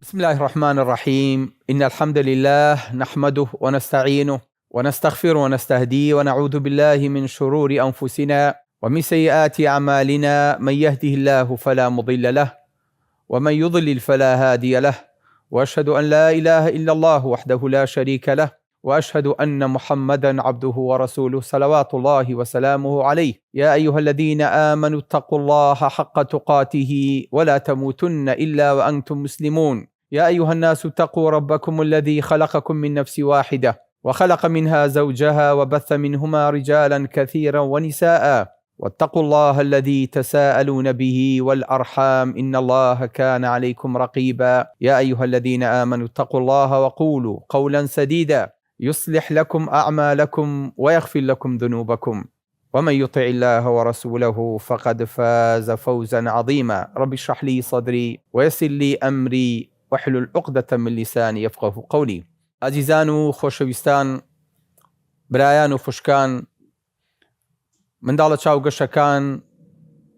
بسم الله الرحمن الرحيم إن الحمد لله نحمده ونستعينه ونستغفره ونستهديه ونعوذ بالله من شرور أنفسنا ومن سيئات أعمالنا من يهده الله فلا مضل له ومن يضلل فلا هادي له وأشهد أن لا إله إلا الله وحده لا شريك له وأشهد أن محمدا عبده ورسوله صلوات الله وسلامه عليه يا أيها الذين آمنوا اتقوا الله حق تقاته ولا تموتن إلا وأنتم مسلمون يا أيها الناس اتقوا ربكم الذي خلقكم من نفس واحدة وخلق منها زوجها وبث منهما رجالا كثيرا ونساء واتقوا الله الذي تساءلون به والأرحام إن الله كان عليكم رقيبا يا أيها الذين آمنوا اتقوا الله وقولوا قولا سديدا يصلح لكم أعمالكم ويغفر لكم ذنوبكم ومن يطع الله ورسوله فقد فاز فوزا عظيما رب اشرح لي صدري ويسر لي أمري واحلل عقدة من لساني يفقه قولي ئازیزان و خۆشەویستان برایان و خوشکان منداڵە چاوگەشەکان،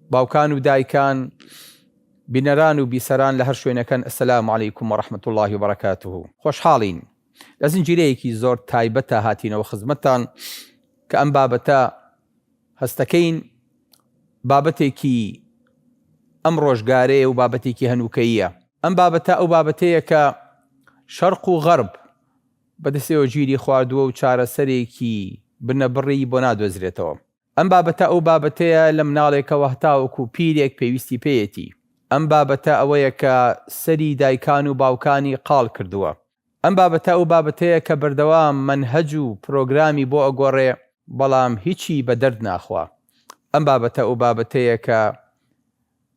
باوکان و دایکان، بینەران و بیسەران لە هەر شوێنەکەن السلام علیکم و رحمة اللە و بەرەکاته خۆشحاڵین لە زنجیرەیەکی زۆر تایبەتە هاتینەوە خزمەتتان کە ئەم بابەتە هەستەکەین بابەتێکی ئەم ڕۆژگارەیە و بابەتێکی هەنووکەییە ئەم بابەتە ئەو بابەتەیە کە شەرق و غەرب بەدەستەوە گیری خواردووە و چارەسەرێکی بنەبڕی بۆ نادۆزرێتەوە. ئەم بابەتە ئەو بابەتەیە لە مناڵێکەوە هەتاوەکو پیرێک پێویستی پێیەتی. ئەم بابەتە ئەوەیە کە سەری دایکان و باوکانی قاڵ کردووە. ئەم بابەتە ئەو بابەتەیە کە بەردەوام مەنهەج و پرۆگرامی بۆ ئەگۆڕێ بەڵام هیچی بە دەرد ناخوا. ئەم بابەتە ئەو بابەتەیە کە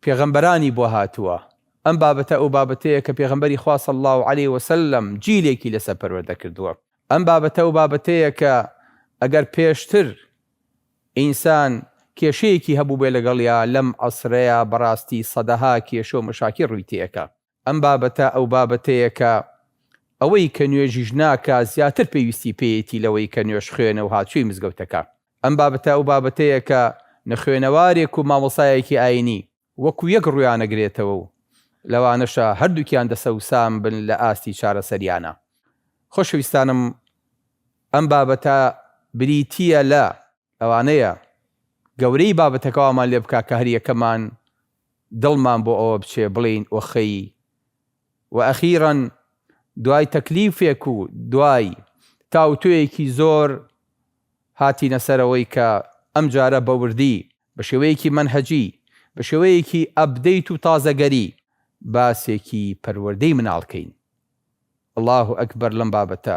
پێغەمبەرانی بۆ هاتووە. ئەم بابەتە ئەو بابەتەیە کە پێغەمبەری خوا صلی اللە علیە وسلم جیلێکی لەسەر پەروەردە کردووە. ئەم بابەتە ئەو بابەتەیە کە ئەگەر پێشتر ئینسان کێشەیەکی هەبووبێ لەگەڵیا لەم عەسرەیا بەڕاستی سەدەها کێشە و مەشاکیل ڕووی تێئەکا. ئەم بابەتە ئەو بابەتەیە کە ئەوەی کە نوێژیش ناکا زیاتر پێویستی پێیەتی لەوەی کە نوێژخوێنە و هاتووی مزگەوتەکە. ئەم بابەتە ئەو بابەتەیە کە نەخوێنەوارێک و مامۆستایەکی ئاینی وەکو یەک ڕوویانەگرێتەوە و لەوانەشە هەردووکیان دەسەوسان بن لە ئاستی چارەسەریانا. خۆشەویستانم ئەم بابەتە بریتییە لە. لەوانەیە گەورەی بابەتەکە وامان لێ بکا کە هەریەکەمان دڵمان بۆ ئەوە بچێ بڵێین ئۆخەی و ئەخیرەن دوای تەکلیفێک و دوای تاوتوێیەکی زۆر هاتینە سەرەوەی کە ئەمجارە بە وردی، بە شێوەیەکی مەنهەجی، بە شێوەیەکی update و تازەگەری باسێکی پەروەردەی مناڵ کەین. اللە اکبر لەم بابەتە.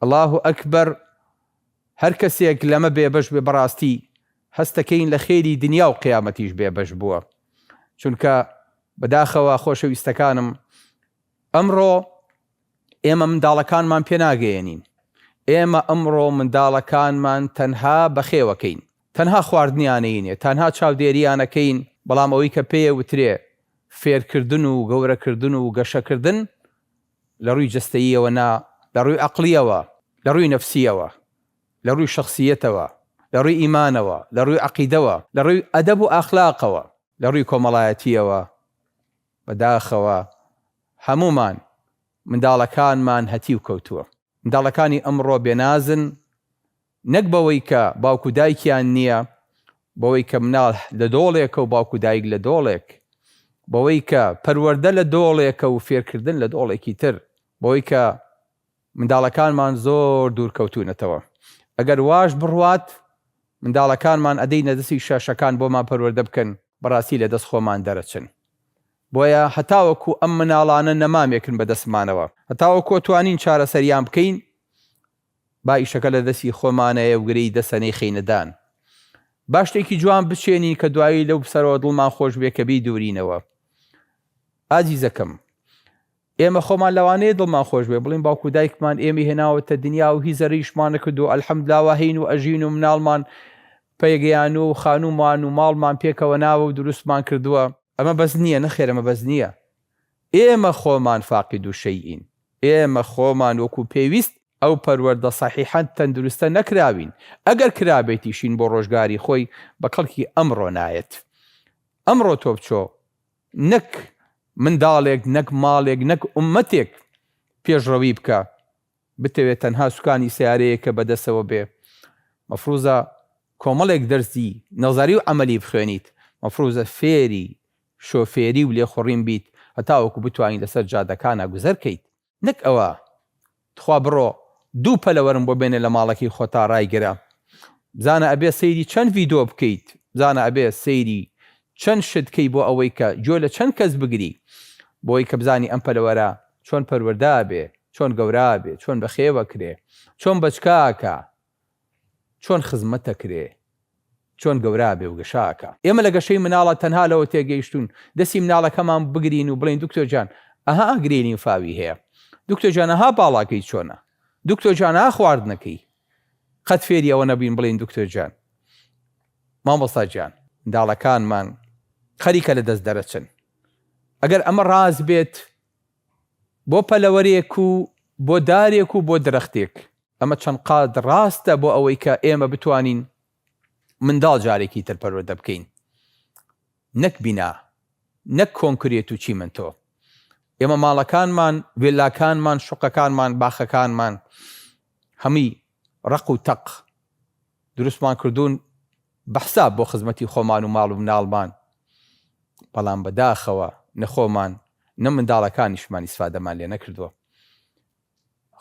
اللە اکبر هەر کەسێک لەمە بێبەش بێ بەڕاستی هەستەکەین لە خێری دنیا و قیامەتیش بێبەش بووە. چونکە بەداخەوە خۆشەویستەکانم ئەمڕۆ ئێمە منداڵەکانمان پێناگەیەنین. ئێمە ئەمڕۆ منداڵەکانمان تەنها بەخێوەکەین. تەنها خواردنیانەینێ، تەنها چاودێریانەکەین، بەڵام ئەوەی کە پێیە وترێ فێرکردن و گەورەکردن و گەشەکردن لە ڕووی جەستەییەوە نا، لە ڕووی عەقڵییەوە، لە ڕووی نەفسییەوە، لە ڕووی شەخسییەتەوە، لە ڕووی ئیمانەوە، لە ڕووی عەقیدەوە، لە ڕووی ئەدەب و ئاخلاقەوە، لە ڕووی کۆمەڵایەتییەوە، بەداخەوە هەموومان منداڵەکانمان هەتیو کەوتووە. منداڵەکانی ئەمڕۆ بێنازن، نەک بەوەی کە باوک و دایکیان نییە، بەوەی کە مناڵ لە دۆڵێکە و باوک و دایک لە دۆڵێک، بەوەی کە پەروەردە لە دۆڵێکە و فێرکردن لە دۆڵێکی تر، بەوەی کە منداڵەکانمان زۆر دوور کەوتوونەتەوە. ئەگەر واش بڕوات منداڵەکانمان ئەدەینە دەستی شاشەکان بۆمان پەروەردە بکەن، بەڕاستی لە دەست خۆمان دەرەچن. بۆیە هەتاوەکو ئەم مناڵانە نەمامێکن بە دەستمانەوە، هەتاوەکو ئەتوانین چارەسەریان بکەین، با ئیشەکە لە دەستی خۆمانەیە و گرێی دەسە نەیخەینە دان. با شتێکی جوان بچێنین کە دوایی لەو سەرەوە دڵمان خۆش بێ کە بیدورینەوە. ئازیزەکەم، ئێمە خۆمان لەوانەیە دڵمان خۆش بێ بڵێین باوک و دایکمان ئێمەی هێناوەتە دنیا و هیچ زەرەریشمان نەکردووە الحمدللە وا هەین و ئەژین و مناڵمان پێگەیان و خانوومان و ماڵمان پێکەوە ناوە و دروستمان کردووە. ئەمە بەس نییە، نەخێر ئەمە بەس نییە. ئێمە خۆمان فاقد شەیئین، ئێمە خۆمان وەکو پێویست ئەو پەروەردە سەحیحە تەندروستە نەکراوین، ئەگەر کرابێتیشین بۆ ڕۆژگاری خۆی بە کەڵکی ئەمڕۆ نایەت. ئەمڕۆ تۆ بچۆ نەک. منداڵێک نەک ماڵێک نەک ئوممەتێک پێشڕەوی بکا بتەوێ تەنها سوکانی سەیارەیەکە بەدەسەوە بێ مەفروزە کۆمەڵێک دەرسی نەزەری و عەمەلی بخوێنیت مەفروزە فێری شۆفێری و لێخوڕین بیت هەتاوەکو بتوانی لەسەر جادەکانا گوزەر کەیت نەک ئەوە تخوا بڕۆ دوو پەلەوەرم بۆ بێنە لە ماڵەکەی خۆتا ڕایگرە بزانە ئەبێ سەیری چەند ڤیدۆ بکەیت بزانە ئەبێ سەیری چەند شت کەی بۆ ئەوەی کە گوێ لە چەند کەس بگری بۆی کە بزانی ئەم پەلەوەرە چۆن پەروەردە ئەبێ چۆن گەورە ئەبێ چۆن بەخێوەکرێ چۆن بەچکە ئەکا چۆن خزمەتەکرێ چۆن گەورە ئەبێ و گەشە ئەکا. ئێمە لە گەشەی مناڵا تەنها لەوە تێگەیشتوون دەستی مناڵەکەمان بگرین و بڵێین دکتۆر گیان ئەها گرێی لیمفاوی هەیە، دکتۆر گیان ئەها باڵاکەی چۆنە، دکتۆر گیان ئەها خواردنەکەی. قەت فێری ئەوە نەبووین بڵێین دکتۆر گیان، مامۆستا گیان منداڵەکانمان خەریکە لە دەست دەرەچن. ئەگەر ئەمە ڕاست بێت بۆ پەلەوەرێک و بۆ دارێک و بۆ درەختێک، ئەمە چەند قات ڕاستە بۆ ئەوەی کە ئێمە بتوانین منداڵ جارێکی تر پەروەردە بکەین نەک بینا نەک کۆنکرێت و چیمەنتۆ. ئێمە ماڵەکانمان، ڤێلاکانمان، شوقەکانمان، باخەکانمان هەمووی ڕەق و تەق دروستمان کردوون بە حساب بۆ خزمەتی خۆمان و ماڵ و مناڵمان، بەڵام بەداخەوە نە خۆمان نە منداڵەکانیشمان ئیسفادەمان لێ نەکردووە.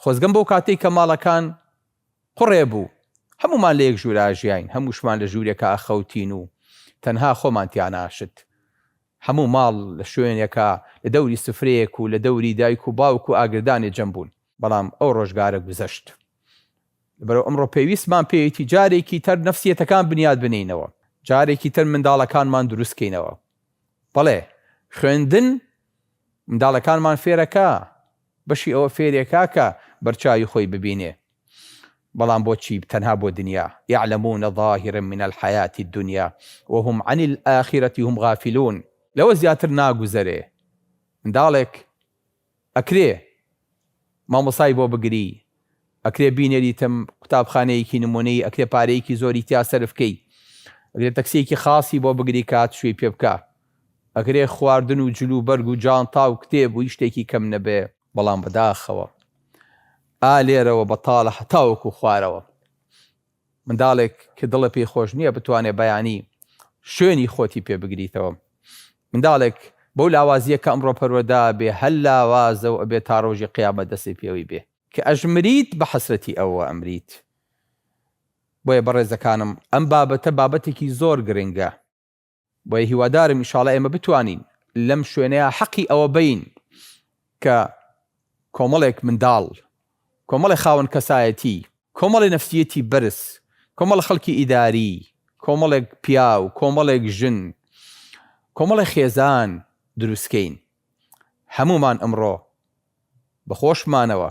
خۆزگەم بەو کاتەی کە ماڵەکان قوڕێ بوو، هەموومان لە یەک ژوورا ژیاین، هەمووشمان لە ژوورێکا ئەخەوتین و تەنها خۆمان تیا ناشت. هەموو ماڵ لە شوێنێکا لە دەوری سفرەیەک و لە دەوری دایک و باوک و ئاگردانێ جەم بوون. بەڵام ئەو ڕۆژگارە گوزەشت. لەبەرئەوە ئەمڕۆ پێویستمان پێیەتی جارێکی تر نەفسیەتەکان بنیات بنێینەوە، جارێکی تر منداڵەکانمان دروست کەینەوە. بەڵێ خوێندن منداڵەکانمان فێرەکا، بەشی ئەوە فێرێکا کە بەرچاوی خۆی ببینێ، بەڵام بۆچی تەنها بۆ دنیا، یعلمون ظاهرا من الحیاة الدنیا وهم عن الآخرة هم غافلون. لەوە زیاتر ناگوزەرێ منداڵێک ئەکرێ مامۆستای بۆ بگری، ئەکرێ بینێریتم قوتابخانەیەکی نمونەیی، ئەکرێ پارەیەکی زۆری تیا سەرف کەی، ئەکرێ تەکسیەکی خاسی بۆ بگری کە هاتوچۆی پێ بکا، ئەکرێ خواردن و جل و بەرگ و جانتا و کتێب و هیچ شتێکی کەم نەبێ، بەڵام بەداخەوە ئا لێرەوە بەتاڵە هەتاوەکو خوارەوە. منداڵێک کە دڵە پێی خۆش نییە بتوانێ بەیانی شوێنی خۆتی پێ بگریتەوە. منداڵێک بەو لاوازییە کە ئەمڕۆ پەروەردە ئەبێ هەر لاوازە و ئەبێ تا ڕۆژی قیامەت دەستی پێوەی بێ. کە ئەشمریت بە حەسرەتی ئەوە ئەمریت. بۆیە بەڕێزەکانم ئەم بابەتە بابەتێکی زۆر گرنگە. بۆیە هیوادارم ئیشاڵا ئێمە بتوانین لەم شوێنەیا حەقی ئەوە بەین کە کۆمەڵێک منداڵ، کۆمەڵێ خاوەن کەسایەتی، کۆمەڵێ نەفسیەتی بەرز، کۆمەڵە خەڵکی ئیداری، کۆمەڵێک پیاو، کۆمەڵێک ژن، کۆمەڵێ خێزان دروستکەین. هەموومان ئەمڕۆ بە خۆشمانەوە،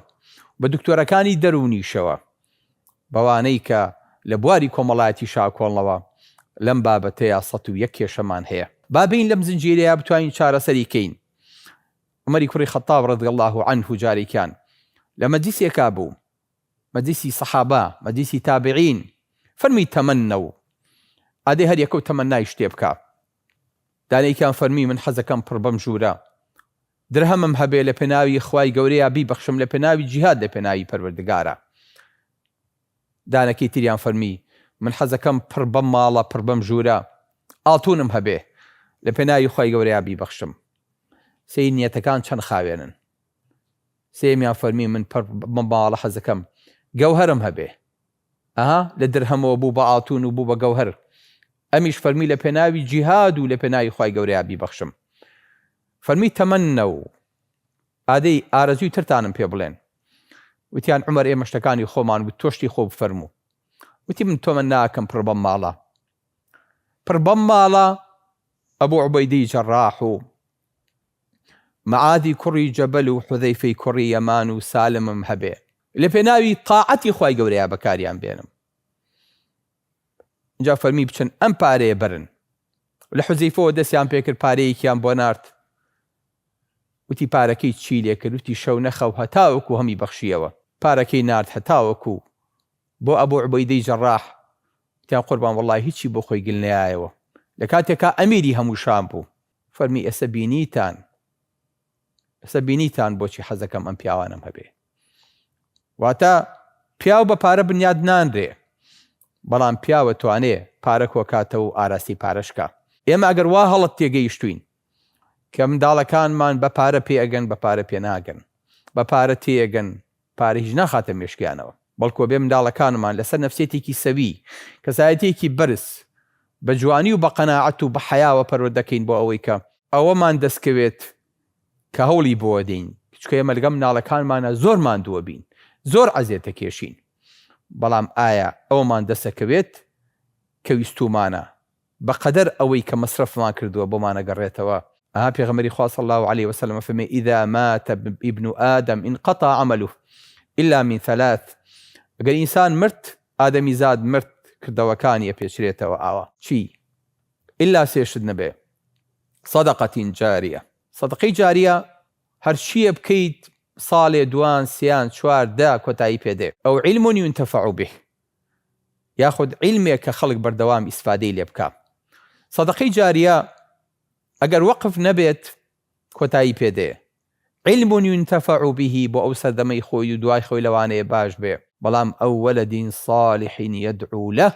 بە دکتۆرەکانی دەروونیشەوە، بەوانەی کە لە بواری کۆمەڵایەتی شاکۆڵنەوە، لەم بابەتەیا 101 کێشەمان هەیە. با بێین لەم زنجیرەیا بتوانین چارەسەری کەین. عومەری کوڕی خەتاب رضی اللە عنه جارێکیان لە مەجلیسێکا بوو، مەجلیسی سەحابە، مەجلیسی تابعین، فەرمووی تەمەنەو، ئادەی هەر یەکەو تەمەنای شتێ بکا. دانەیەکیان فەرمووی من حەزەکەم پڕ بەم ژوورە درهەمم هەبێ لە پێناوی خوای گەورەیا بیبەخشم لە پێناوی جیهاد لە پێناوی پەروەردگارا. دانەکەی تریان فەرمی من حەزەکەم پڕ بەم ماڵە پڕ بەم ژوورە ئاڵتونم هەبێ لە پێناوی خوای گەورەیا بیبەخشم. سەیر نیەتەکان چەند خاوێنن. سێیەمیان فەرمی من پڕ بەم ماڵە حەزەکەم گەوهەرم هەبێ. ئەها لە درهەمەوە بوو بە ئاڵتون و بوو بە گەوهەر. ئەمیش فەرمی لە پێناوی جیهاد و لە پێناوی خوای گەورەیا بیبەخشم. فەرمی تەمەنەو، ئادەی ئارەزووی ترتانم پێ بڵێن. وتیان عومەر ئێمە شتەکانی خۆمان وت تۆ شتی خۆ بفەرموو. وتی من تەمەناکەم پڕ بەم ماڵە پڕ بەم ماڵە ئەبو عوبەیدەی جەڕاح و معادی کوڕی جەبەل و حوزەیفەی کوڕی یەمان و سالمم هەبێ لە پێناوی تاعەتی خوای گەورەیا بەکاریان بێنم. ئینجا فەرمی بچن ئەم پارەیە بەرن. لە حوزەیفەوە دەستیان پێکرد پارەیەکیان بۆ نارد. وتی پارەکەی چی لێکرد؟ وتی شەو نەخەو هەتاوەکو هەمی بەخشیەوە. پارەکەی نارد هەتاوەکو بۆ ئەبو عوبەیدەی جەڕاح. وتیان قوربان وەڵڵاهی هیچی بۆ خۆی گل نەیایەوە. لە کاتێکا ئەمیری هەموو شام بوو. فەرمی ئێستا بینیتان. ئێستا بینیتان بۆچی حەزەکەم ئەم پیاوانەم هەبێ. واتە پیاو بە پارە بنیاد نانرێ، بەڵام پیاوە توانێ پارە کۆکاتەوە و ئاراستی پارەش کا. ئێمە ئەگەر وا هەڵەت تێگەیشتوین کە منداڵەکانمان بە پارە پێ ئەگەن، بە پارە پێ ناگەن، بە پارە تێئەگەن، پارە هیچ ناخاتە مێشکیانەوە، بەڵکو ئەبێ منداڵەکانمان لەسەر نەفسیەتێکی سەوی، کەسایەتیەکی بەرز، بە جوانی و بە قەناعەت و بە حەیاوە پەروەردەکەین بۆ ئەوەی کە ئەوەمان دەستکەوێت کە هەوڵی بۆ دەین، چونکە ئێمە لەگەڵ مناڵەکانمانا زۆر ماندووە بین، زۆر عەزێتەکێشین، بەڵام ئایا ئەوەمان دەستەکەوێت کە ویستوومانە بەقەدەر ئەوەی کە مەسرەفمان کردووە بۆمان ئەگەڕێتەوە؟ ئەها پێغەمبەری خوا صلی اللە علیە وسلم ئەفەرمێ، اذا مات ابن آدم انقطع عمله الا من ثلاث، ئەگەر ئینسان مرد، ئادەمیزاد مرد، کردەوەکانی ئەپێچرێتەوە ئاوا چی؟ ئیلا سێ شت نەبێ، صدقە جاریە، سەدقەی جاریە هەرچییە بکەیت ساڵێ دوان سیان چوار دە کۆتایی پێ دێ. او علم ينتفع به، یاخود عیلمێک کە خەڵک بەردەوام ئیسفادەی لێ بکا. سەدەقەی جاریە ئەگەر وەقف نەبێت کۆتایی پێ دێ. علم ينتفع به بۆ ئەو سەردەمەی خۆی و دوای خۆی لەوانەیە باش بێ. بەڵام او ولد صالح يدعو له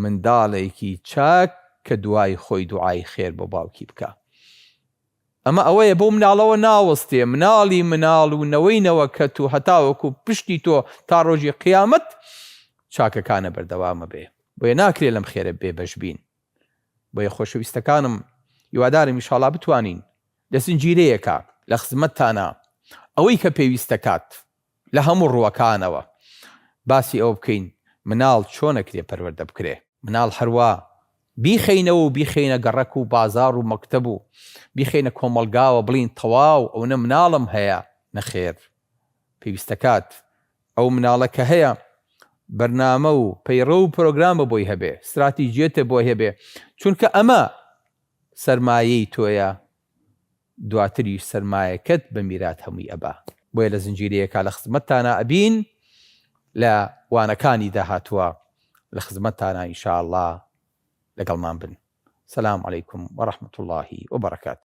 منداڵێکی چاک کە دوای خۆی دوعای خێر بۆ باوکی بکا. ئەمە ئەوەیە بەو مناڵەوە ناوەستێ، مناڵی مناڵ و نەوەی نەوەکەت و هەتاوەکو پشتی تۆ تا ڕۆژی قیامەت چاکەکانە بەردەوامە بێ. بۆیە ناکرێ لەم خێرە بێ بەش بین. بۆیە خۆشەویستەکانم هیوادارم ئیشاڵا بتوانین لە زنجیرەیەکا لە خزمەتتانا ئەوەی کە پێویستەکات لە هەموو ڕووەکانەوە باسی ئەوە بکەین مناڵ چۆن ئەکرێ پەروەردە بکرێ؟ مناڵ هەروا بیخەینەوە و بیخەینە گەڕەک و بازاڕ و مەکتەب و بیخەینە کۆمەڵگاوە بڵێین تەواو ئەونە مناڵم هەیە، نەخێر پێویستەکات ئەو مناڵە کە هەیە بەرنامە و پەیڕەو و پرۆگرامە بۆی هەبێ، ستراتیجیەتە بۆی هەبێ، چونکە ئەمە سەرمایەی تۆیە دواتریش سەرمایەکەت بە میرات هەمووی ئەبا. بۆیە لە زنجیرەیەکا لە خزمەتتانا ئەبین لە وانەکانی داهاتووا لە خزمەتتانا ان شاء اللە لەگەڵمان بن. سلام علیکم ورحمە اللە وبرکاته.